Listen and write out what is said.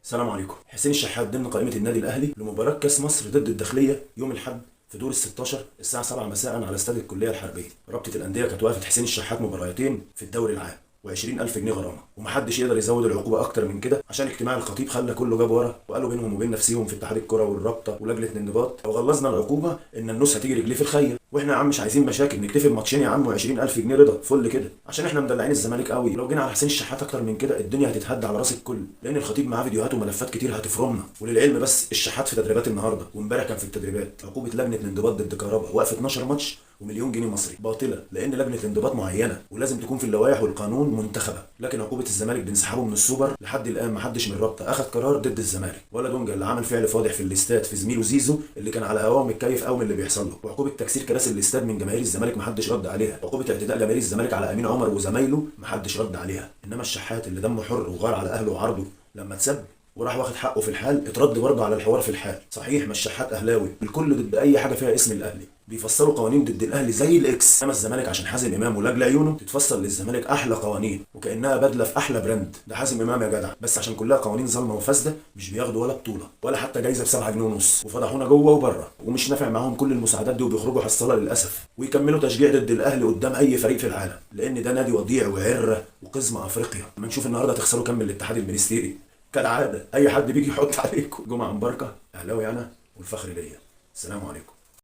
السلام عليكم. حسين الشحات ضمن قائمة النادي الاهلي لمباراة كاس مصر ضد الداخلية يوم الاحد في دور ال 16 الساعة 7 مساء على استاد الكلية الحربية. رابطه الاندية كانت وقفت حسين الشحات مباراتين في الدوري العام و20000 جنيه غرامة، ومحدش يقدر يزود العقوبة اكتر من كده عشان اجتماع الخطيب خلى كله جاب ورا وقالوا بينهم وبين نفسيهم في اتحاد الكره والرابطه ولجنه الانضباط لو غلظنا العقوبة ان النص هتيجي رجليه في الخيه، واحنا يا عم مش عايزين مشاكل، نكتفي بماتشين يا عم و20000 جنيه رضا فل كده، عشان احنا مدلعين الزمالك قوي. لو جينا على حسين الشحات اكتر من كده الدنيا هتتهد على راس الكل، لان الخطيب معاه فيديوهات وملفات كتير هتفرمنا. وللعلم بس الشحات في تدريبات النهارده وامبارح كان في التدريبات. عقوبه لجنة الانضباط ضد كهربا وقف 12 ماتش ومليون جنيه مصري باطله، لان لجنة الانضباط معينة ولازم تكون في اللوائح والقانون منتخبه. لكن عقوبه الزمالك بانسحابه من السوبر لحد الان ما حدش من الرابطة اخذ قرار ضد الزمالك، ولا دونجا اللي عمل فعل فاضح في الاستاد في زميله زيزو اللي كان على هواه ومتكيف قوي من اللي بيحصل له، وعقوبه تكسير كراسي الاستاد من جماهير الزمالك ما حدش رد عليها، عقوبه اعتداء جماهير الزمالك على امين عمر وزمايله ما حدش رد عليها. انما الشحات اللي دمه حر وغار على اهله وعرضه لما اتسب وراح واخد حقه في الحال اترد برضه على الحوار في الحال. صحيح ما الشحات اهلاوي، الكل ضد اي حاجة فيها اسم الاهلي، بيفسروا قوانين ضد الاهلي زي الاكس. انما الزمالك عشان حازم امام ولاجل عيونه تتفصل للزمالك احلى قوانين وكانها بدله في احلى brand. ده حازم امام يا جدع، بس عشان كلها قوانين ظالمه وفاسده مش بياخدوا ولا بطوله ولا حتى جايزة ب7 جنيه ونص، وفضحونا جوه وبره، ومش نافع معاهم كل المساعدات دي، وبيخرجوا حصاله للاسف، ويكملوا تشجيع ضد الاهلي قدام اي فريق في العالم، لان ده نادي وضيع وعره وقزم افريقيا. اما نشوف النهارده تخسروا كام من الاتحاد المنستيري كالعادة، اي حد بيجي يحط عليكم. جمعه مباركة، اهلاوي انا والفخر ليا. السلام عليكم.